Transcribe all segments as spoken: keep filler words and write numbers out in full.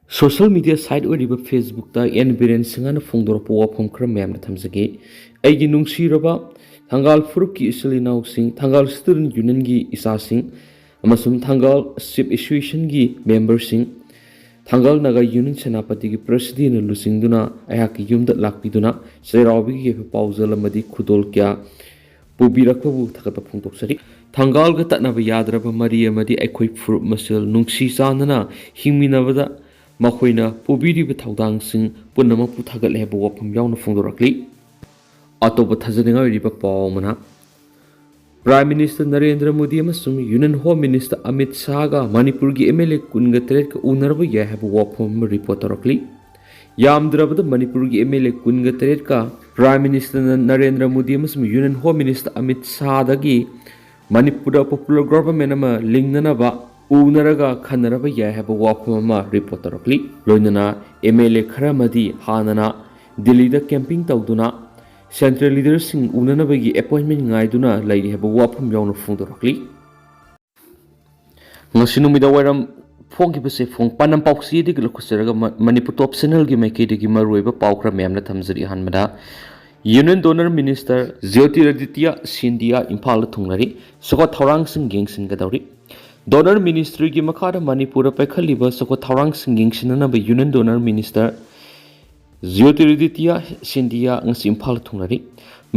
Social media site ꯑꯣꯏꯔꯤꯕ Facebookꯇ and Biren ꯁꯤꯡꯍꯅ ꯐꯣꯡꯗꯣꯔꯛꯄ ꯋꯥꯐꯝ ꯈꯔ ꯃꯌꯥꯝꯅ ꯊꯝꯖꯒꯦ꯫ ꯑꯩꯒꯤ ꯅꯨꯡꯁꯤꯔꯕ ꯊꯪꯒꯥꯜ ꯐꯨꯔꯨꯞꯀꯤ ꯏꯆꯤꯜ ꯏꯅꯥꯎꯁꯤꯡ, ꯊꯪꯒꯥꯜ Student Unionꯒꯤ ꯏꯆꯥꯁꯤꯡ ꯑꯃꯁꯨꯡ ꯊꯪꯒꯥꯜ Chief Associationꯒꯤ memberꯁꯤꯡ, ꯊꯪꯒꯥꯜ Naga Union ꯁꯦꯅꯥꯄꯇꯤꯒꯤ presidentꯅ ꯂꯨꯆꯤꯡꯗꯨꯅ ꯑꯩꯍꯥꯛꯀꯤ ꯌꯨꯝꯗ ꯂꯥꯛꯄꯤꯗꯨꯅ ꯆꯩꯔꯥꯎꯕꯒꯤ ꯌꯥꯏꯐ ꯄꯥꯎꯖꯦꯜ ꯑꯃꯗꯤ ꯈꯨꯗꯣꯜ ꯀꯌꯥ ꯄꯨꯕꯤꯔꯛꯄꯕꯨ ꯊꯥꯒꯠꯄ ꯐꯣꯡꯗꯣꯛꯆꯔꯤ꯫ ꯊꯪꯒꯥꯜꯒ ꯇꯠꯅꯕ ꯌꯥꯗ꯭ꯔꯕ ꯃꯔꯤ ꯑꯃꯗꯤ ꯑꯩꯈꯣꯏ ꯐꯨꯔꯨꯞ ꯃꯁꯦꯜ ꯅꯨꯡꯁꯤ ꯆꯥꯟꯅꯅ ꯍꯤꯡꯃꯤꯟꯅꯕꯗ ꯃꯈꯣꯏꯅ ꯄꯨꯕꯤꯔꯤꯕ ꯊꯧꯗꯥꯡꯁꯤꯡ ꯄꯨꯝꯅꯃꯛꯄꯨ ꯊꯥꯒꯠꯂꯦ ꯍꯥꯏꯕ ꯋꯥꯐꯝ ꯌꯥꯎꯅ ꯐꯣꯡꯗꯣꯔꯛꯂꯤ꯫ ꯑꯇꯣꯞꯄ ꯊꯥꯖꯅꯤꯡꯉꯥꯏ ꯑꯣꯏꯔꯤꯕ ꯄꯥꯎ ꯑꯃꯅ, Prime Minister ꯅꯔꯦꯟꯗ꯭ꯔ ꯃꯣꯗꯤ ꯑꯃꯁꯨꯡ Union Home Minister ꯑꯃꯤꯠ ꯁꯥꯍꯒ ꯃꯅꯤꯄꯨꯔꯒꯤ ꯑꯦꯝ ꯑꯦꯜ ꯑꯦ ꯀꯨꯟꯒ ꯇꯔꯦꯠꯀ ꯎꯅꯔꯕ ꯌꯥꯏ ꯍꯥꯏꯕ ꯋꯥꯐꯝ ꯑꯃ report ꯇꯧꯔꯛꯂꯤ꯫ ꯌꯥꯝꯗ꯭ꯔꯕꯗ ꯃꯅꯤꯄꯨꯔꯒꯤ ꯑꯦꯝ ꯑꯦꯜ ꯑꯦ ꯀꯨꯟꯒ ꯇꯔꯦꯠꯀ Prime Minister ꯅꯔꯦꯟꯗ꯭ꯔ ꯃꯣꯗꯤ ꯑꯃꯁꯨꯡ Union Home Minister ꯑꯃꯤꯠ ꯁꯥꯍꯗꯒꯤ ꯃꯅꯤꯄꯨꯔꯗ popular government ꯑꯃ ꯂꯤꯡꯅꯅꯕ ꯎꯅꯔꯒ ꯈꯟꯅꯔꯕ ꯌꯥꯏ ꯍꯥꯏꯕ ꯋꯥꯐꯝ ꯑꯃ report ꯇꯧꯔꯛꯂꯤ꯫ ꯂꯣꯏꯅꯅ ꯑꯦꯝ ꯑꯦꯜ ꯑꯦ ꯈꯔ ꯑꯃꯗꯤ ꯍꯥꯟꯅꯅ ꯗꯤꯜꯂꯤꯗ camping ꯇꯧꯗꯨꯅ central leaderꯁꯤꯡ ꯎꯅꯅꯕꯒꯤ appointment ꯉꯥꯏꯗꯨꯅ ꯂꯩꯔꯤ ꯍꯥꯏꯕ ꯋꯥꯐꯝ ꯌꯥꯎꯅ ꯐꯣꯡꯗꯣꯔꯛꯂꯤ꯫ ꯉꯁꯤ ꯅꯨꯃꯤꯗꯥꯡ ꯋꯥꯏꯔꯝ ꯐꯣꯡꯈꯤꯕꯁꯦ ꯐꯣꯡ ꯄꯥꯟꯗꯝ ꯄꯥꯎꯆꯦꯗꯒꯤ ꯂꯧꯈꯠꯆꯔꯒ ꯃ-, ꯃꯅꯤꯄꯨꯔ Top Channelꯒꯤ ꯃꯥꯏꯀꯩꯗꯒꯤ ꯃꯔꯨꯑꯣꯏꯕ ꯄꯥꯎ ꯈꯔ ꯃꯌꯥꯝꯅ ꯊꯝꯖꯔꯤ꯫ ꯑꯍꯥꯟꯕꯗ, Union Donor Minister ꯖ꯭ꯌꯣꯇꯤꯔꯥꯗꯤꯇ꯭ꯌ ꯁꯤꯟꯙꯤꯌꯥ ꯏꯝꯐꯥꯜꯗ ꯊꯨꯡꯂꯔꯤ꯫ ꯆꯥꯎꯈꯠ ꯊꯧꯔꯥꯡꯁꯤꯡ ꯌꯦꯡꯁꯤꯟꯒꯗꯧꯔꯤ꯫ Donor Ministryꯒꯤ ꯃꯈꯥꯗ ꯃꯅꯤꯄꯨꯔꯗ ꯄꯥꯏꯈꯠꯂꯤꯕ ꯆꯥꯎꯈꯠ ꯊꯧꯔꯥꯡꯁꯤꯡ ꯌꯦꯡꯁꯤꯟꯅꯅꯕ Union Donor Minister ꯖ꯭ꯌꯣꯇꯤꯔꯥꯗꯤꯇ꯭ꯌ ꯁꯤꯟꯙꯤꯌꯥ ꯉꯁꯤ ꯏꯝꯐꯥꯜꯗ ꯊꯨꯡꯂꯔꯤ꯫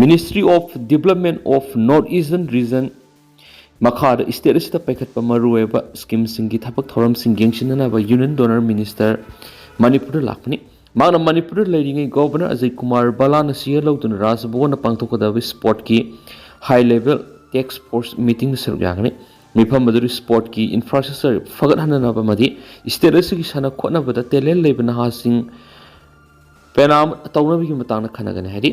Ministry of Development of North Eastern Region ꯃꯈꯥꯗ state ꯑꯁꯤꯗ ꯄꯥꯏꯈꯠꯄ ꯃꯔꯨꯑꯣꯏꯕ schemeꯁꯤꯡꯒꯤ ꯊꯕꯛ ꯊꯧꯔꯝꯁꯤꯡ ꯌꯦꯡꯁꯤꯟꯅꯅꯕ Union Donor Minister ꯃꯅꯤꯄꯨꯔꯗ ꯂꯥꯛꯄꯅꯤ꯫ ꯃꯍꯥꯛꯅ ꯃꯅꯤꯄꯨꯔꯗ ꯂꯩꯔꯤꯉꯩ Governor ꯑꯖꯌ ꯀꯨꯃꯥꯔ ꯕꯂꯥꯅ ꯁꯤꯌꯔ ꯂꯧꯗꯨꯅ ꯔꯥꯖ ꯚꯕꯟꯗ ꯄꯥꯡꯊꯣꯛꯀꯗꯕ sportꯀꯤ high level task force meetingꯗ ꯁꯔꯨꯛ ꯌꯥꯒꯅꯤ꯫ ꯃꯤꯐꯝ ꯑꯗꯨꯗ sportꯀꯤ infrastructure ꯐꯒꯠꯍꯟꯅꯅꯕ ꯑꯃꯗꯤ state ꯑꯁꯤꯒꯤ ꯁꯥꯟꯅ ꯈꯣꯠꯅꯕꯗ talent ꯂꯩꯕ ꯅꯍꯥꯁꯤꯡ ꯄꯦꯅꯥꯝ ꯇꯧꯅꯕꯒꯤ ꯃꯇꯥꯡꯗ ꯈꯟꯅꯒꯅꯤ ꯍꯥꯏꯔꯤ꯫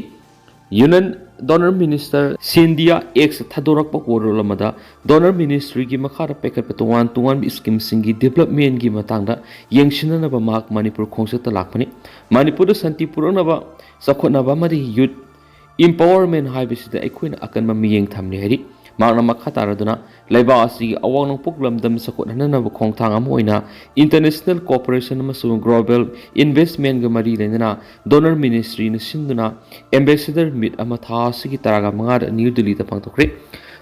Union Donor Minister Scindia X ꯊꯥꯗꯣꯔꯛꯄ ꯋꯥꯔꯣꯜ ꯑꯃꯗ, Donor Ministryꯒꯤ ꯃꯈꯥꯗ ꯄꯥꯏꯈꯠꯄ ꯇꯣꯉꯥꯟ ꯇꯣꯉꯥꯟꯕ schemeꯁꯤꯡꯒꯤ developmentꯀꯤ ꯃꯇꯥꯡꯗ ꯌꯦꯡꯁꯤꯟꯅꯅꯕ ꯃꯍꯥꯛ ꯃꯅꯤꯄꯨꯔ ꯈꯣꯡꯆꯠꯇ ꯂꯥꯛꯄꯅꯤ꯫ ꯃꯅꯤꯄꯨꯔꯗ ꯁꯥꯟꯇꯤ ꯄꯨꯔꯛꯅꯕ, ꯆꯥꯎꯈꯠꯅꯕ ꯑꯃꯗꯤ youth empowerment ꯍꯥꯏꯕꯁꯤꯗ ꯑꯩꯈꯣꯏꯅ ꯑꯀꯟꯕ ꯃꯤꯠꯌꯦꯡ ꯊꯝꯂꯤ ꯍꯥꯏꯔꯤ꯫ ꯃꯍꯥꯛꯅ ꯃꯈꯥ ꯇꯥꯔꯗꯨꯅ, ꯂꯩꯕꯥꯛ ꯑꯁꯤꯒꯤ ꯑꯋꯥꯡ ꯅꯣꯡꯄꯣꯛ ꯂꯝꯗꯝ ꯆꯥꯎꯈꯠꯍꯟꯅꯅꯕ ꯈꯣꯡꯊꯥꯡ ꯑꯃ ꯑꯣꯏꯅ International Cooperation ꯑꯃꯁꯨꯡ Global Investmentꯒ ꯃꯔꯤ ꯂꯩꯅꯅ Donor Ministryꯅ ꯁꯤꯟꯗꯨꯅ Ambassador Meet ꯑꯃ ꯊꯥ ꯑꯁꯤꯒꯤ ꯇꯔꯥꯃꯉꯥꯗ ꯅ꯭ꯌꯨ ꯗꯤꯜꯂꯤꯗ ꯄꯥꯡꯊꯣꯛꯈ꯭ꯔꯦ꯫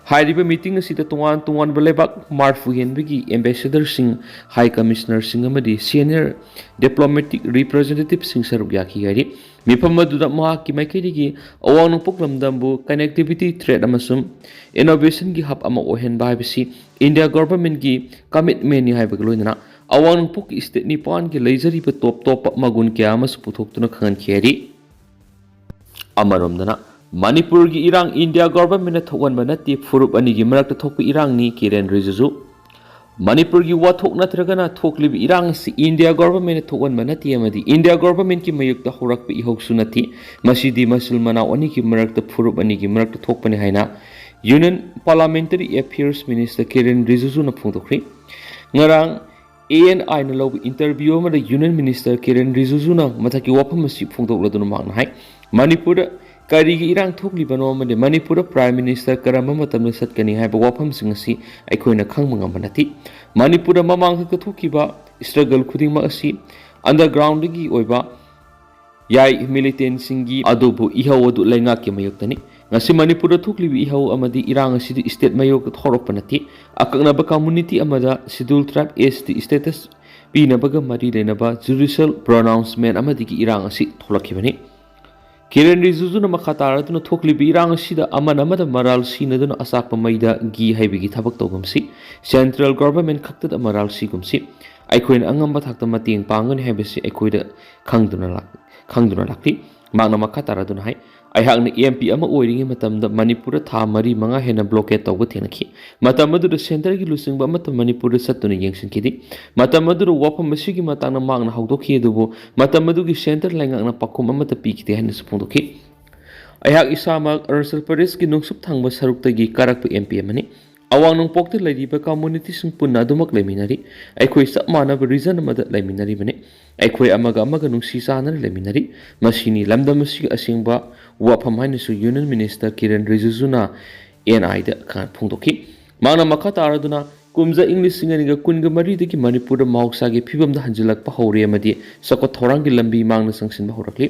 ꯍꯥꯏꯔꯤꯕ meeting ꯑꯁꯤꯗ ꯇꯣꯉꯥꯟ ꯇꯣꯉꯥꯟꯕ ꯂꯩꯕꯥꯛ ꯃꯔꯤꯐꯨ ꯍꯦꯟꯕꯒꯤ ambassadorꯁꯤꯡ, high commissionerꯁꯤꯡ ꯑꯃꯗꯤ senior diplomatic representativeꯁꯤꯡ ꯁꯔꯨꯛ ꯌꯥꯈꯤ ꯍꯥꯏꯔꯤ꯫ ꯃꯤꯐꯝ ꯑꯗꯨꯗ ꯃꯍꯥꯛꯀꯤ ꯃꯥꯏꯀꯩꯗꯒꯤ ꯑꯋꯥꯡ ꯅꯣꯡꯄꯣꯛ ꯂꯝꯗꯝꯕꯨ connectivity, trade ꯑꯃꯁꯨꯡ innovationꯒꯤ hub ꯑꯃ ꯑꯣꯏꯍꯟꯕ ꯍꯥꯏꯕꯁꯤ India governmentꯀꯤ commitmentꯅꯤ ꯍꯥꯏꯕꯒ ꯂꯣꯏꯅꯅ ꯑꯋꯥꯡ ꯅꯣꯡꯄꯣꯛꯀꯤ state ꯅꯤꯄꯥꯟꯒꯤ ꯂꯩꯖꯔꯤꯕ ꯇꯣꯞ ꯇꯣꯞꯄ ꯃꯒꯨꯟ ꯀꯌꯥ ꯑꯃꯁꯨ ꯄꯨꯊꯣꯛꯇꯨꯅ ꯈꯪꯍꯟꯈꯤ ꯍꯥꯏꯔꯤ꯫ ꯑꯃꯔꯣꯝꯗꯅ, ꯃꯅꯤꯄꯨꯔꯒꯤ ꯏꯔꯥꯡ India governmentꯅ ꯊꯣꯛꯍꯟꯕ ꯅꯠꯇꯦ, ꯐꯨꯔꯨꯞ ꯑꯅꯤꯒꯤ ꯃꯔꯛꯇ ꯊꯣꯛꯄ ꯏꯔꯥꯡꯅꯤ, ꯀꯤꯔꯦꯟ ꯔꯤꯖꯤꯖꯨ꯫ ꯃꯅꯤꯄꯨꯔꯒꯤ ꯋꯥꯊꯣꯛ ꯅꯠꯇ꯭ꯔꯒꯅ ꯊꯣꯛꯂꯤꯕ ꯏꯔꯥꯡ ꯑꯁꯤ India governmentꯅ ꯊꯣꯛꯍꯟꯕ ꯅꯠꯇꯦ ꯑꯃꯗꯤ India governmentꯀꯤ ꯃꯥꯌꯣꯛꯇ ꯍꯧꯔꯛꯄ ꯏꯍꯧꯁꯨ ꯅꯠꯇꯦ꯫ ꯃꯁꯤꯗꯤ ꯃꯆꯤꯜ ꯃꯅꯥꯎ ꯑꯅꯤꯒꯤ ꯃꯔꯛꯇ, ꯐꯨꯔꯨꯞ ꯑꯅꯤꯒꯤ ꯃꯔꯛꯇ ꯊꯣꯛꯄꯅꯤ ꯍꯥꯏꯅ Union Parliamentary Affairs Minister ꯀꯤꯔꯦꯟ ꯔꯤꯖꯤꯖꯨꯅ ꯐꯣꯡꯗꯣꯛꯈ꯭ꯔꯦ꯫ ꯉꯔꯥꯡ ANIꯅ ꯂꯧꯕ interview ꯑꯃꯗ Union Minister ꯀꯤꯔꯦꯟ ꯔꯤꯖꯤꯖꯨꯅ ꯃꯊꯛꯀꯤ ꯋꯥꯐꯝ ꯑꯁꯤ ꯐꯣꯡꯗꯣꯛꯂꯗꯨꯅ ꯃꯍꯥꯛꯅ ꯍꯥꯏ, ꯃꯅꯤꯄꯨꯔꯗ ꯀꯔꯤꯒꯤ ꯏꯔꯥꯡ ꯊꯣꯛꯂꯤꯕꯅꯣ ꯑꯃꯗꯤ ꯃꯅꯤꯄꯨꯔꯗ Prime Minister ꯀꯔꯝꯕ ꯃꯇꯝꯗ ꯆꯠꯀꯅꯤ ꯍꯥꯏꯕ ꯋꯥꯐꯝꯁꯤꯡ ꯑꯁꯤ ꯑꯩꯈꯣꯏꯅ ꯈꯪꯕ ꯉꯝꯕ ꯅꯠꯇꯦ꯫ ꯃꯅꯤꯄꯨꯔꯗ ꯃꯃꯥꯡꯗ ꯊꯣꯛꯈꯤꯕ struggle ꯈꯨꯗꯤꯡꯃꯛ ꯑꯁꯤ undergroundꯗꯒꯤ ꯑꯣꯏꯕ ꯌꯥꯏ militantꯁꯤꯡꯒꯤ, ꯑꯗꯨꯕꯨ ꯏꯍꯧ ꯑꯗꯨ ꯂꯩꯉꯥꯛꯀꯤ ꯃꯥꯌꯣꯛꯇꯅꯤ꯫ ꯉꯁꯤ ꯃꯅꯤꯄꯨꯔꯗ ꯊꯣꯛꯂꯤꯕ ꯏꯍꯧ ꯑꯃꯗꯤ ꯏꯔꯥꯡ ꯑꯁꯤꯗꯤ state ꯃꯥꯌꯣꯛꯇ ꯊꯣꯛꯂꯛꯄ ꯅꯠꯇꯦ꯫ ꯑꯀꯛꯅꯕ community ꯑꯃꯗ Scheduled Tribe, ST status ꯄꯤꯅꯕꯒ ꯃꯔꯤ ꯂꯩꯅꯕ judicial pronouncement ꯑꯃꯗꯒꯤ ꯏꯔꯥꯡ ꯑꯁꯤ ꯊꯣꯛꯂꯛꯈꯤꯕꯅꯤ꯫ ꯀꯤꯔꯦꯟ ꯔꯤꯖꯤꯖꯨꯅ ꯃꯈꯥ ꯇꯥꯔꯗꯨꯅ, ꯊꯣꯛꯂꯤꯕ ꯏꯔꯥꯡ ꯑꯁꯤꯗ ꯑꯃꯅ ꯑꯃꯗ ꯃꯔꯥꯜ ꯁꯤꯅꯗꯨꯅ ꯑꯆꯥꯛꯄ ꯃꯩꯗ ꯘꯤ ꯍꯩꯕꯒꯤ ꯊꯕꯛ ꯇꯧꯒꯨꯝꯁꯤ, central government ꯈꯛꯇꯗ ꯃꯔꯥꯜ ꯁꯤꯒꯨꯝꯁꯤ꯫ ꯑꯩꯈꯣꯏꯅ ꯑꯉꯝꯕ ꯊꯥꯛꯇ ꯃꯇꯦꯡ ꯄꯥꯡꯒꯅꯤ ꯍꯥꯏꯕꯁꯤ ꯑꯩꯈꯣꯏꯗ ꯈꯪꯗꯨꯅ ꯂꯥꯛ-, ꯈꯪꯗꯨꯅ ꯂꯥꯛꯂꯤ꯫ ꯃꯍꯥꯛꯅ ꯃꯈꯥ ꯇꯥꯔꯗꯨꯅ ꯍꯥꯏ, ꯑꯩꯍꯥꯛꯅ MP ꯑꯃ ꯑꯣꯏꯔꯤꯉꯩ ꯃꯇꯝꯗ ꯃꯅꯤꯄꯨꯔꯗ ꯊꯥ ꯃꯔꯤ ꯃꯉꯥ ꯍꯦꯟꯅ blockade ꯇꯧꯕ ꯊꯦꯡꯅꯈꯤ꯫ ꯃꯇꯝ ꯑꯗꯨꯗ centreꯒꯤ ꯂꯨꯆꯤꯡꯕ ꯑꯃꯠꯇ ꯃꯅꯤꯄꯨꯔꯗ ꯆꯠꯇꯨꯅ ꯌꯦꯡꯁꯤꯟꯈꯤꯗꯦ꯫ ꯃꯇꯝ ꯑꯗꯨꯗ ꯋꯥꯐꯝ ꯑꯁꯤꯒꯤ ꯃꯇꯥꯡꯗ ꯃꯍꯥꯛꯅ ꯍꯧꯗꯣꯛꯈꯤ, ꯑꯗꯨꯕꯨ ꯃꯇꯝ ꯑꯗꯨꯒꯤ centre ꯂꯩꯉꯥꯛꯅ ꯄꯥꯎꯈꯨꯝ ꯑꯃꯠꯇ ꯄꯤꯈꯤꯗꯦ ꯍꯥꯏꯅꯁꯨ ꯐꯣꯡꯗꯣꯛꯈꯤ꯫ ꯑꯩꯍꯥꯛ ꯏꯁꯥꯃꯛ ꯑꯔꯨꯅꯥꯆꯜ ꯄ꯭ꯔꯗꯦꯁꯀꯤ ꯅꯣꯡꯆꯨꯞ ꯊꯪꯕ ꯁꯔꯨꯛꯇꯒꯤ ꯀꯥꯔꯛꯄ MP ꯑꯃꯅꯤ꯫ ꯑꯋꯥꯡ ꯅꯣꯡꯄꯣꯛꯇ ꯂꯩꯔꯤꯕ communityꯁꯤꯡ ꯄꯨꯟꯅ ꯑꯗꯨꯃꯛ ꯂꯩꯃꯤꯟꯅꯔꯤ꯫ ꯑꯩꯈꯣꯏ ꯆꯞ ꯃꯥꯟꯅꯕ region ꯑꯃꯗ ꯂꯩꯃꯤꯟꯅꯔꯤꯕꯅꯤ꯫ ꯑꯩꯈꯣꯏ ꯑꯃꯒ ꯑꯃꯒ ꯅꯨꯡꯁꯤ ꯆꯥꯟꯅꯅ ꯂꯩꯃꯤꯟꯅꯔꯤ꯫ ꯃꯁꯤꯅꯤ ꯂꯝꯗꯝ ꯑꯁꯤꯒꯤ ꯑꯁꯦꯡꯕ ꯋꯥꯐꯝ ꯍꯥꯏꯅꯁꯨ Union Minister ꯀꯤꯔꯦꯟ ꯔꯤꯖꯤꯖꯨꯅ ꯑꯦꯟ ꯑꯥꯏꯗ ꯐꯣꯡꯗꯣꯛꯈꯤ꯫ ꯃꯍꯥꯛꯅ ꯃꯈꯥ ꯇꯥꯔꯗꯨꯅ, ꯀꯨꯝꯖꯥ ꯏꯪ ꯂꯤꯁꯤꯡ ꯑꯅꯤꯒ ꯀꯨꯟꯒ ꯃꯔꯤꯗꯒꯤ ꯃꯅꯤꯄꯨꯔꯗ ꯃꯍꯧꯁꯥꯒꯤ ꯐꯤꯕꯝꯗ ꯍꯟꯖꯤꯜꯂꯛꯄ ꯍꯧꯔꯦ ꯑꯃꯗꯤ ꯆꯥꯎꯈꯠ ꯊꯧꯔꯥꯡꯒꯤ ꯂꯝꯕꯤ ꯃꯥꯡꯅ ꯆꯪꯁꯤꯟꯕ ꯍꯧꯔꯛꯂꯤ꯫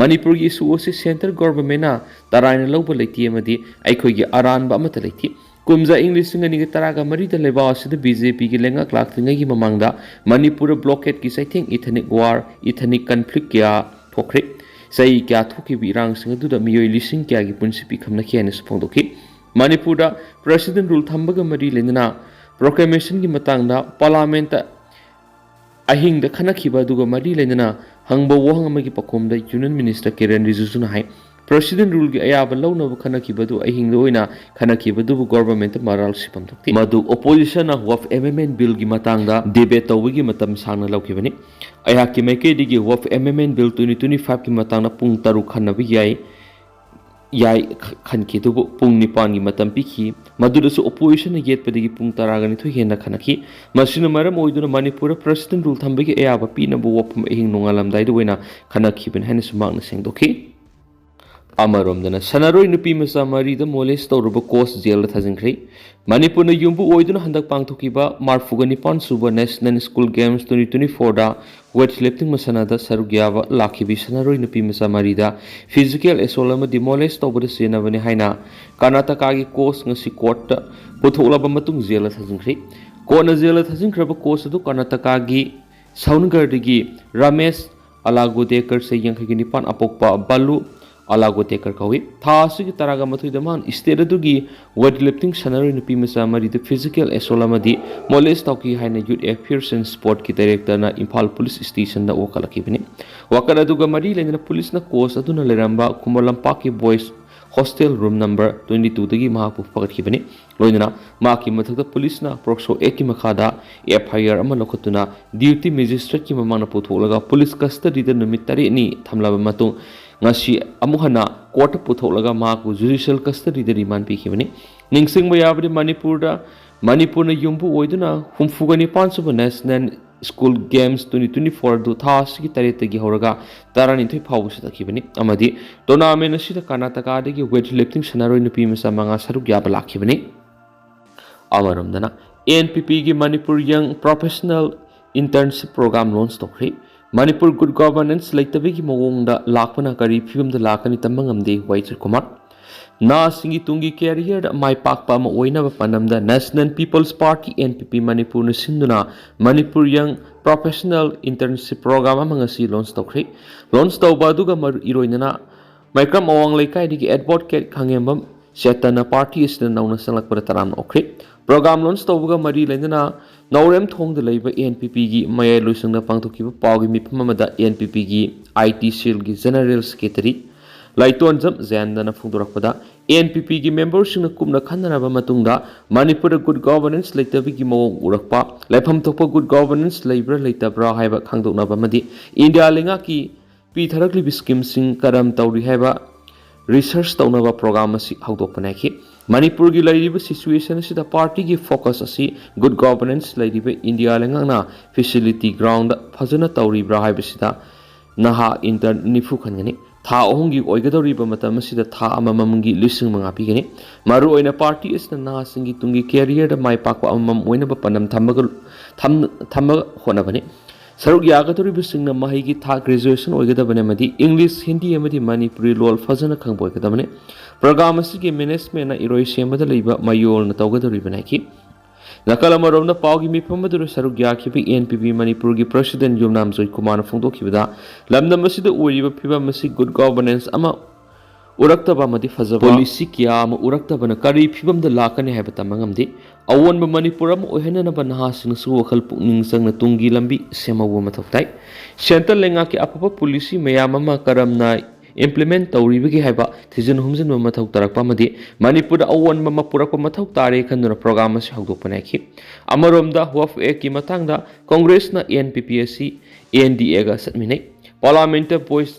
ꯃꯅꯤꯄꯨꯔꯒꯤ ꯏꯁꯨ ꯑꯁꯤ ꯁꯦꯟꯇꯔ ꯒꯣꯚꯔꯟꯃꯦꯟꯠꯅ ꯇꯔꯥꯏꯅ ꯂꯧꯕ ꯂꯩꯇꯦ ꯑꯃꯗꯤ ꯑꯩꯈꯣꯏꯒꯤ ꯑꯔꯥꯟꯕ ꯑꯃꯠꯇ ꯂꯩꯇꯦ꯫ ꯀꯨꯝꯖꯥ ꯏꯪ ꯂꯤꯁꯤꯡ ꯑꯅꯤꯒ ꯇꯔꯥꯒ ꯃꯔꯤꯗ ꯂꯩꯕꯥꯛ ꯑꯁꯤꯗ ꯕꯤ ꯖꯦ ꯄꯤꯒꯤ ꯂꯩꯉꯥꯛ ꯂꯥꯛꯇ꯭ꯔꯤꯉꯩꯒꯤ ꯃꯃꯥꯡꯗ ꯃꯅꯤꯄꯨꯔꯗ ꯕ꯭ꯂꯣꯀꯦꯠꯀꯤ ꯆꯩꯊꯦꯡ, ꯏꯊꯅꯤꯛ ꯋꯥꯔ, ꯏꯊꯅꯤꯛ ꯀꯟꯐ꯭ꯂꯤꯛ ꯀꯌꯥ ꯊꯣꯛꯈ꯭ꯔꯦ꯫ ꯆꯍꯤ ꯀꯌꯥ ꯊꯣꯛꯈꯤꯕ ꯏꯔꯥꯡꯁꯤꯡ ꯑꯗꯨꯗ ꯃꯤꯑꯣꯏ ꯂꯤꯁꯤꯡ ꯀꯌꯥꯒꯤ ꯄꯨꯟꯁꯤ ꯄꯤꯈꯝꯅꯈꯤ ꯍꯥꯏꯅꯁꯨ ꯐꯣꯡꯗꯣꯛꯈꯤ꯫ ꯃꯅꯤꯄꯨꯔꯗ ꯄ꯭ꯔꯦꯁꯤꯗꯦꯟꯠ ꯔꯨꯜ ꯊꯝꯕꯒ ꯃꯔꯤ ꯂꯩꯅꯅ ꯄ꯭ꯔꯣꯀ꯭ꯂꯦꯃꯦꯁꯟꯒꯤ ꯃꯇꯥꯡꯗ ꯄꯥꯔꯂꯥꯃꯦꯟꯠꯇ ꯑꯍꯤꯡꯗ ꯈꯟꯅꯈꯤꯕ ꯑꯗꯨꯒ ꯃꯔꯤ ꯂꯩꯅꯅ ꯍꯪꯕ ꯋꯥꯍꯪ ꯑꯃꯒꯤ ꯄꯥꯎꯈꯨꯝꯗ ꯌꯨꯅꯤꯌꯟ ꯃꯤꯅꯤꯁꯇꯔ ꯀꯤꯔꯦꯟ ꯔꯤꯖꯤꯖꯨꯅ ꯍꯥꯏ, ꯄ꯭ꯔꯦꯁꯤꯗꯦꯟꯠ ꯔꯨꯜꯒꯤ ꯑꯌꯥꯕ ꯂꯧꯅꯕ ꯈꯟꯅꯈꯤꯕ ꯑꯗꯨ ꯑꯍꯤꯡꯗ ꯑꯣꯏꯅ ꯈꯟꯅꯈꯤꯕ ꯑꯗꯨꯕꯨ ꯒꯣꯚꯔꯟꯃꯦꯟꯠꯇ ꯃꯔꯥꯜ ꯁꯤꯐꯝ ꯊꯣꯛꯇꯦ꯫ ꯃꯗꯨ ꯑꯣꯄꯣꯖꯤꯁꯟꯅ ꯋꯛꯐ ꯑꯦꯃꯦꯟꯗꯃꯦꯟꯠ ꯕꯤꯜꯒꯤ ꯃꯇꯥꯡꯗ ꯗꯤꯕꯦꯠ ꯇꯧꯕꯒꯤ ꯃꯇꯝ ꯁꯥꯡꯅ ꯂꯧꯈꯤꯕꯅꯤ꯫ ꯑꯩꯍꯥꯛꯀꯤ ꯃꯥꯏꯀꯩꯗꯒꯤ ꯋꯛꯐ ꯑꯦꯃꯦꯟꯗꯃꯦꯟꯠ ꯕꯤꯜ ꯇ꯭ꯋꯦꯟꯇꯤ ꯇ꯭ꯋꯦꯟꯇꯤ ꯐꯥꯏꯚꯀꯤ ꯃꯇꯥꯡꯗ ꯄꯨꯡ ꯇꯔꯨꯛ ꯈꯟꯅꯕ ꯌꯥꯏ, ꯌꯥꯏ ꯈ-, ꯈꯟꯈꯤ, ꯑꯗꯨꯕꯨ ꯄꯨꯡ ꯅꯤꯄꯥꯟꯒꯤ ꯃꯇꯝ ꯄꯤꯈꯤ꯫ ꯃꯗꯨꯗꯁꯨ ꯑꯣꯄꯣꯖꯤꯁꯟꯅ ꯌꯦꯠꯄꯗꯒꯤ ꯄꯨꯡ ꯇꯔꯥꯒ ꯅꯤꯊꯣꯏ ꯍꯦꯟꯅ ꯈꯟꯅꯈꯤ꯫ ꯃꯁꯤꯅ ꯃꯔꯝ ꯑꯣꯏꯗꯨꯅ ꯃꯅꯤꯄꯨꯔꯗ ꯄ꯭ꯔꯦꯁꯤꯗꯦꯟꯠ ꯔꯨꯜ ꯊꯝꯕꯒꯤ ꯑꯌꯥꯕ ꯄꯤꯅꯕ ꯋꯥꯐꯝ ꯑꯍꯤꯡ ꯅꯣꯡꯉꯥꯜꯂꯝꯗꯥꯏꯗ ꯑꯣꯏꯅ ꯈꯟꯅꯈꯤꯕꯅꯤ ꯍꯥꯏꯅꯁꯨ ꯃꯍꯥꯛꯅ ꯁꯦꯡꯗꯣꯛꯈꯤ꯫ ꯑꯃꯔꯣꯝꯗꯅ ꯁꯥꯟꯅꯔꯣꯏ ꯅꯨꯄꯤ ꯃꯆꯥ ꯃꯔꯤꯗ ꯃꯣꯂꯦꯁ ꯇꯧꯔꯨꯕ ꯀꯣꯆ ꯖꯦꯜꯗ ꯊꯥꯖꯤꯟꯈ꯭ꯔꯦ꯫ ꯃꯅꯤꯄꯨꯔꯅ ꯌꯨꯝꯕꯨ ꯑꯣꯏꯗꯨꯅ ꯍꯟꯗꯛ ꯄꯥꯡꯊꯣꯛꯈꯤꯕ ꯃꯔꯤꯐꯨꯒ ꯅꯤꯄꯥꯟ ꯁꯨꯕ national school games twenty twenty ꯐꯣꯔꯗ ꯋꯦꯠ ꯂꯤꯐꯇꯤꯡ ꯃꯁꯥꯟꯅꯗ ꯁꯔꯨꯛ ꯌꯥꯕ ꯂꯥꯛꯈꯤꯕꯤ ꯁꯥꯟꯅꯔꯣꯏ ꯅꯨꯄꯤ ꯃꯆꯥ ꯃꯔꯤꯗ ꯐꯤꯖꯤꯀꯦꯜ ꯑꯦꯁꯣꯜ ꯑꯃꯗꯤ ꯃꯣꯂꯦꯁ ꯇꯧꯕꯗ ꯆꯦꯟꯅꯕꯅꯤ ꯍꯥꯏꯅ ꯀꯔꯅꯥꯇꯀꯥꯒꯤ ꯀꯣꯆ ꯉꯁꯤ ꯀꯣꯔꯠꯇ ꯄꯨꯊꯣꯛꯂꯕ ꯃꯇꯨꯡ ꯖꯦꯜꯗ ꯊꯥꯖꯤꯟꯈ꯭ꯔꯦ꯫ ꯀꯣꯔꯠꯅ ꯖꯦꯜꯗ ꯊꯥꯖꯤꯟꯈ꯭ꯔꯕ ꯀꯣꯆ ꯑꯗꯨ ꯀꯔꯅꯥꯇꯀꯥꯒꯤ ꯁꯥꯎꯅꯒꯔꯗꯒꯤ ꯔꯥꯃꯦꯁ ꯑꯂꯥꯒꯣꯗꯦꯀꯔ, ꯆꯍꯤ ꯌꯥꯡꯈꯩꯒ ꯅꯤꯄꯥꯟ, ꯑꯄꯣꯛꯄ ꯕꯥꯂꯨ ꯑꯂꯥꯒꯣꯗꯦꯀꯔ ꯀꯧꯏ꯫ ꯊꯥ ꯑꯁꯤꯒꯤ ꯇꯔꯥꯒ ꯃꯥꯊꯣꯏꯗ ꯃꯍꯥꯛꯅ ꯁ꯭ꯇꯦꯠ ꯑꯗꯨꯒꯤ ꯋꯦꯠ ꯂꯤꯐꯇꯤꯡ ꯁꯥꯟꯅꯔꯣꯏ ꯅꯨꯄꯤ ꯃꯆꯥ ꯃꯔꯤꯗ ꯐꯤꯖꯤꯀꯦꯜ ꯑꯦꯁꯣꯜ ꯑꯃꯗꯤ ꯃꯣꯂꯦꯁ ꯇꯧꯈꯤ ꯍꯥꯏꯅ ꯌꯨꯠ ꯑꯦꯐꯤꯌꯔꯁ ꯑꯦꯟ ꯁ꯭ꯄꯣꯔꯠꯀꯤ ꯗꯥꯏꯔꯦꯛꯇꯔꯅ ꯏꯝꯐꯥꯜ ꯄꯨꯂꯤꯁ ꯁ꯭ꯇꯦꯁꯟꯗ ꯋꯥꯀꯠꯂꯛꯈꯤꯕꯅꯤ꯫ ꯋꯥꯀꯠ ꯑꯗꯨꯒ ꯃꯔꯤ ꯂꯩꯅꯅ ꯄꯨꯂꯤꯁꯅ ꯀꯣꯆ ꯑꯗꯨꯅ ꯂꯩꯔꯝꯕ ꯈꯨꯃꯟ ꯂꯝꯄꯥꯛꯀꯤ boys hostel room number twenty ꯇꯨꯗꯒꯤ ꯃꯍꯥꯛꯄꯨ ꯐꯒꯠꯈꯤꯕꯅꯤ꯫ ꯂꯣꯏꯅꯅ ꯃꯍꯥꯛꯀꯤ ꯃꯊꯛꯇ ꯄꯨꯂꯤꯁꯅ ꯄꯣꯛꯁꯣ ꯑꯦꯛꯀꯤ ꯃꯈꯥꯗ ꯑꯦꯐ ꯑꯥꯏ ꯑꯥꯔ ꯑꯃ ꯂꯧꯈꯠꯇꯨꯅ ꯗ꯭ꯌꯨꯇꯤ ꯃꯦꯖꯤꯁꯇ꯭ꯔꯦꯠꯀꯤ ꯃꯃꯥꯡꯗ ꯄꯨꯊꯣꯛꯂꯒ ꯄꯨꯂꯤꯁ ꯀꯁꯇꯗꯤꯗ ꯅꯨꯃꯤꯠ ꯇꯔꯦꯠꯅꯤ ꯊꯝꯂꯕ ꯃꯇꯨꯡ ꯉꯁꯤ ꯑꯃꯨꯛ ꯍꯟꯅ ꯀꯣꯔꯠꯇ ꯄꯨꯊꯣꯛꯂꯒ ꯃꯍꯥꯛꯄꯨ ꯖꯨꯗꯤꯁꯤꯌꯦꯜ ꯀꯁꯇꯗꯤꯗ ꯔꯤꯃꯥꯟ ꯄꯤꯈꯤꯕꯅꯤ꯫ ꯅꯤꯡꯁꯤꯡꯕ ꯌꯥꯕꯗꯤ ꯃꯅꯤꯄꯨꯔꯗ, ꯃꯅꯤꯄꯨꯔꯅ ꯌꯨꯝꯕꯨ ꯑꯣꯏꯗꯨꯅ ꯍꯨꯝꯐꯨꯒ ꯅꯤꯄꯥꯟ ꯁꯨꯕ national School Games twenty twenty-four ꯑꯗꯨ ꯊꯥ ꯑꯁꯤꯒꯤ ꯇꯔꯦꯠꯇꯒꯤ ꯍꯧꯔꯒ ꯇꯔꯥꯅꯤꯊꯣꯏ ꯐꯥꯎꯕ ꯆꯠꯊꯈꯤꯕꯅꯤ ꯑꯃꯗꯤ tournament ꯑꯁꯤꯗ ꯀꯔꯅꯥꯇꯀꯥꯗꯒꯤ weight lifting ꯁꯥꯟꯅꯔꯣꯏ ꯅꯨꯄꯤ ꯃꯆꯥ ꯃꯉꯥ ꯁꯔꯨꯛ ꯌꯥꯕ ꯂꯥꯛꯈꯤꯕꯅꯤ꯫ ꯑꯃꯔꯣꯝꯗꯅ, N P P ꯒꯤ Manipur Young Professional Internship Program launch ꯇꯧꯈ꯭ꯔꯦ꯫ ꯃꯅꯤꯄꯨꯔ good governance ꯂꯩꯇꯕꯒꯤ ꯃꯑꯣꯡꯗ ꯂꯥꯛꯄꯅ ꯀꯔꯤ ꯐꯤꯕꯝꯗ ꯂꯥꯛꯀꯅꯤ ꯇꯝꯕ ꯉꯝꯗꯦ, ꯋꯥꯏ ꯖꯤꯠꯀꯨꯃꯥꯔ꯫ ꯅꯍꯥꯁꯤꯡꯒꯤ ꯇꯨꯡꯒꯤ career ꯗ ꯃꯥꯏ ꯄꯥꯛꯄ ꯑꯃ ꯑꯣꯏꯅꯕ ꯄꯥꯟꯗꯝꯗ National People's Party, N P P, ꯃꯅꯤꯄꯨꯔꯅ ꯁꯤꯟꯗꯨꯅ Manipur Young Professional Internship Program ꯑꯃ ꯉꯁꯤ launch ꯇꯧꯈ꯭ꯔꯦ꯫ Launch ꯇꯧꯕ ꯑꯗꯨꯒ ꯃꯔꯨ-, ꯏꯔꯣꯏꯅꯅ ꯃꯩꯀ꯭ꯔꯝ ꯑꯋꯥꯡ ꯂꯩꯀꯥꯏꯗꯒꯤ advocate ꯈꯥꯉꯦꯝꯕꯝ ꯆꯦꯇꯟꯅ party ꯑꯁꯤꯗ ꯅꯧꯅ ꯆꯪꯂꯛꯄꯗ ꯇꯔꯥꯝꯅ ꯑꯣꯛꯈ꯭ꯔꯦ꯫ Program launch ꯇꯧꯕꯒ ꯃꯔꯤ ꯂꯩꯅꯅ ꯅꯥꯎꯔꯦꯝꯊꯣꯡꯗ ꯂꯩꯕ N P P ꯒꯤ ꯃꯌꯥꯏ ꯂꯣꯏꯁꯪꯗ ꯄꯥꯡꯊꯣꯛꯈꯤꯕ ꯄꯥꯎꯒꯤ ꯃꯤꯐꯝ ꯑꯃꯗ N P P ꯒꯤ I T cell ꯒꯤ General Secretary ꯂꯥꯏꯇꯣꯟꯖꯝ ꯖꯌꯟꯇꯅ ꯐꯣꯡꯗꯣꯔꯛꯄꯗ, N P P ꯒꯤ member ꯁꯤꯡꯅ ꯀꯨꯞꯅ ꯈꯟꯅꯔꯕ ꯃꯇꯨꯡꯗ ꯃꯅꯤꯄꯨꯔꯗ good governance ꯂꯩꯇꯕꯒꯤ ꯃꯑꯣꯡ ꯎꯔꯛꯄ, ꯂꯩꯐꯝ ꯊꯣꯛꯄ good governance ꯂꯩꯕ꯭ꯔꯥ ꯂꯩꯇꯕ꯭ꯔꯥ ꯍꯥꯏꯕ ꯈꯪꯗꯣꯛꯅꯕ ꯑꯃꯗꯤ ꯏꯟꯗꯤꯌꯥ ꯂꯩꯉꯥꯛꯀꯤ ꯄꯤꯊꯔꯛꯂꯤꯕ scheme ꯁꯤꯡ ꯀꯔꯝ ꯇꯧꯔꯤ ꯍꯥꯏꯕ research ꯇꯧꯅꯕ program ꯑꯁꯤ ꯍꯧꯗꯣꯛꯄ ꯅꯥꯏꯈꯤ꯫ ꯃꯅꯤꯄꯨꯔꯒꯤ ꯂꯩꯔꯤꯕ situation ꯑꯁꯤꯗ party ꯒꯤ focus ꯑꯁꯤ good governance ꯂꯩꯔꯤꯕ ꯏꯟꯗꯤꯌꯥ ꯂꯩꯉꯥꯛꯅ facility ground ꯗ ꯐꯖꯅ ꯇꯧꯔꯤꯕ꯭ꯔꯥ ꯍꯥꯏꯕꯁꯤꯗ ꯅꯍꯥ intern ꯅꯤꯐꯨ ꯈꯟꯒꯅꯤ꯫ ꯊꯥ ꯑꯍꯨꯝꯒꯤ ꯑꯣꯏꯒꯗꯧꯔꯤꯕ ꯃꯇꯝ ꯑꯁꯤꯗ ꯊꯥ ꯑꯃꯃꯝꯒꯤ ꯂꯤꯁꯤꯡ ꯃꯉꯥ ꯄꯤꯒꯅꯤ꯫ ꯃꯔꯨꯑꯣꯏꯅ party ꯑꯁꯤꯅ ꯅꯍꯥꯁꯤꯡꯒꯤ ꯇꯨꯡꯒꯤ career ꯗ ꯃꯥꯏ ꯄꯥꯛꯄ ꯑꯃꯃꯝ ꯑꯣꯏꯅꯕ ꯄꯥꯟꯗꯝ ꯊꯝꯕꯒ-, ꯊꯝ-, ꯊꯝꯕ ꯍꯣꯠꯅꯕꯅꯤ꯫ ꯁꯔꯨꯛ ꯌꯥꯒꯗꯧꯔꯤꯕꯁꯤꯡꯅ ꯃꯍꯩꯒꯤ ꯊꯥꯛ graduation ꯑꯣꯏꯒꯗꯕꯅꯤ ꯑꯃꯗꯤ English, Hindi ꯑꯃꯗꯤ ꯃꯅꯤꯄꯨꯔꯤ ꯂꯣꯜ ꯐꯖꯅ ꯈꯪꯕ ꯑꯣꯏꯒꯗꯕꯅꯤ꯫ Program ꯑꯁꯤꯒꯤ management ꯅ ꯏꯔꯣꯏꯁꯦꯝꯕꯗ ꯂꯩꯕ ꯃꯌꯣꯜꯅ ꯇꯧꯒꯗꯧꯔꯤꯕꯅꯤ ꯍꯥꯏꯈꯤ꯫ ꯅꯥꯀꯜ ꯑꯃꯔꯣꯝꯗ ꯄꯥꯎꯒꯤ ꯃꯤꯐꯝ ꯑꯗꯨꯗ ꯁꯔꯨꯛ ꯌꯥꯈꯤꯕ N P P ꯃꯅꯤꯄꯨꯔꯒꯤ president ꯌꯨꯝꯅꯥꯝ ꯖꯣꯏꯀꯨꯃꯥꯔꯅ ꯐꯣꯡꯗꯣꯛꯈꯤꯕꯗ, ꯂꯝꯗꯝ ꯑꯁꯤꯗ ꯑꯣꯏꯔꯤꯕ ꯐꯤꯕꯝ ꯑꯁꯤ good governance ꯑꯃ ꯎꯔꯛꯇꯕ ꯑꯃꯗꯤ ꯐꯖꯕ policy ꯀꯌꯥ ꯑꯃ ꯎꯔꯛꯇꯕꯅ ꯀꯔꯤ ꯐꯤꯕꯝꯗ ꯂꯥꯛꯀꯅꯤ ꯍꯥꯏꯕ ꯇꯝꯕ ꯉꯝꯗꯦ꯫ ꯑꯑꯣꯟꯕ ꯃꯅꯤꯄꯨꯔ ꯑꯃ ꯑꯣꯏꯍꯟꯅꯅꯕ ꯅꯍꯥꯁꯤꯡꯅꯁꯨ ꯋꯥꯈꯜ ꯄꯨꯛꯅꯤꯡ ꯆꯪꯅ ꯇꯨꯡꯒꯤ ꯂꯝꯕꯤ ꯁꯦꯝꯍꯧꯕ ꯃꯊꯧ ꯇꯥꯏ꯫ Central ꯂꯩꯉꯥꯛꯀꯤ ꯑꯐꯕ policy ꯃꯌꯥꯝ ꯑꯃ ꯀꯔꯝꯅ implement ꯇꯧꯔꯤꯕꯒꯦ ꯍꯥꯏꯕ ꯊꯤꯖꯤꯟ ꯍꯨꯝꯖꯤꯟꯕ ꯃꯊꯧ ꯇꯥꯔꯛꯄ ꯑꯃꯗꯤ ꯃꯅꯤꯄꯨꯔꯗ ꯑꯑꯣꯟꯕ ꯑꯃ ꯄꯨꯔꯛꯄ ꯃꯊꯧ ꯇꯥꯔꯦ ꯈꯟꯗꯨꯅ program ꯑꯁꯤ ꯍꯧꯗꯣꯛꯄꯅꯤ ꯍꯥꯏꯈꯤ꯫ ꯑꯃꯔꯣꯝꯗ Waqf Act ꯀꯤ ꯃꯇꯥꯡꯗ Congress ꯅ N P P ꯑꯁꯤ N D A ꯒ ꯆꯠꯃꯤꯟꯅꯩ꯫ Parliament ꯇ voice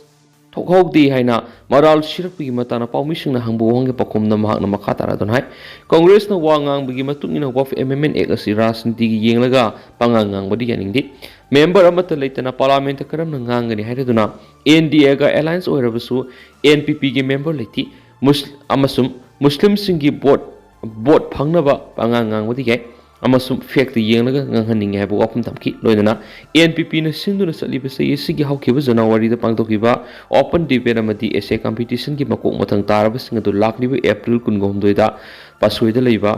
ꯊꯣꯛꯍꯧꯗꯦ ꯍꯥꯏꯅ ꯃꯔꯥꯜ ꯁꯤꯔꯛꯄꯒꯤ ꯃꯇꯥꯡꯗ ꯄꯥꯎꯃꯤꯁꯤꯡꯅ ꯍꯪꯕ ꯋꯥꯍꯪꯒꯤ ꯄꯥꯎꯈꯨꯝꯗ ꯃꯍꯥꯛꯅ ꯃꯈꯥ ꯇꯥꯔꯗꯨꯅ ꯍꯥꯏ, ꯀꯪꯒ꯭ꯔꯦꯁꯅ ꯋꯥ ꯉꯥꯡꯕꯒꯤ ꯃꯇꯨꯡ ꯏꯟꯅ Waqf Amendment Act ꯑꯁꯤ ꯔꯥꯖꯅꯤꯇꯤꯒꯤ ꯌꯦꯡꯂꯒ ꯄꯉꯥꯡ ꯉꯥꯡꯕꯗꯤ ꯌꯥꯅꯤꯡꯗꯦ꯫ ꯃꯦꯝꯕꯔ ꯑꯃꯠꯇ ꯂꯩꯇꯅ ꯄꯥꯔꯂꯥꯃꯦꯟꯠꯇ ꯀꯔꯝꯅ ꯉꯥꯡꯒꯅꯤ ꯍꯥꯏꯔꯗꯨꯅ ꯑꯦꯟ ꯗꯤ ꯑꯦꯒ ꯑꯦꯂꯥꯏꯟꯁ ꯑꯣꯏꯔꯕꯁꯨ ꯑꯦꯟ ꯄꯤ ꯄꯤꯒꯤ ꯃꯦꯝꯕꯔ ꯂꯩꯇꯦ꯫ ꯃꯨꯁ-, ꯑꯃꯁꯨꯡ ꯃꯨꯁꯂꯤꯝꯁꯤꯡꯒꯤ ꯚꯣꯠ, ꯚꯣꯠ ꯐꯪꯅꯕ ꯄꯉꯥꯡ ꯉꯥꯡꯕꯗꯤ ꯌꯥꯏ ꯑꯃꯁꯨꯡ ꯐꯦꯛꯇ ꯌꯦꯡꯂꯒ ꯉꯥꯡꯍꯟꯅꯤꯡꯉꯤ ꯍꯥꯏꯕ ꯋꯥꯐꯝ ꯊꯝꯈꯤ꯫ ꯂꯣꯏꯅꯅ ꯑꯦꯟ ꯄꯤ ꯄꯤꯅ ꯁꯤꯟꯗꯨꯅ ꯆꯠꯂꯤꯕ ꯆꯍꯤ ꯑꯁꯤꯒꯤ ꯍꯧꯈꯤꯕ ꯖꯅꯋꯥꯔꯤꯗ ꯄꯥꯡꯊꯣꯛꯈꯤꯕ ꯑꯣꯄꯟ ꯗꯤꯕꯦꯠ ꯑꯃꯗꯤ ꯑꯦꯁꯦ ꯀꯝꯄꯤꯇꯤꯁꯟꯒꯤ ꯃꯀꯣꯛ ꯃꯊꯪ ꯇꯥꯔꯕꯁꯤꯡ ꯑꯗꯨ ꯂꯥꯛꯂꯤꯕ ꯑꯦꯄ꯭ꯔꯤꯜ ꯀꯨꯟꯒ ꯍꯨꯝꯗꯣꯏꯗ ꯄꯥꯁꯣꯏꯗ ꯂꯩꯕ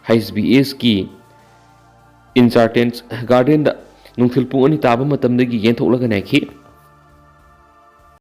ꯍꯩꯆ ꯕꯤ ꯑꯦꯁꯀꯤ ꯏꯟꯆꯥꯔꯇꯦꯟꯁ ꯒꯥꯔꯗꯦꯟꯗ ꯅꯨꯡꯊꯤꯜ ꯄꯨꯡ ꯑꯅꯤ ꯇꯥꯕ ꯃꯇꯝꯗꯒꯤ ꯌꯦꯟꯊꯣꯛꯂꯒ ꯅꯥꯏꯈꯤ꯫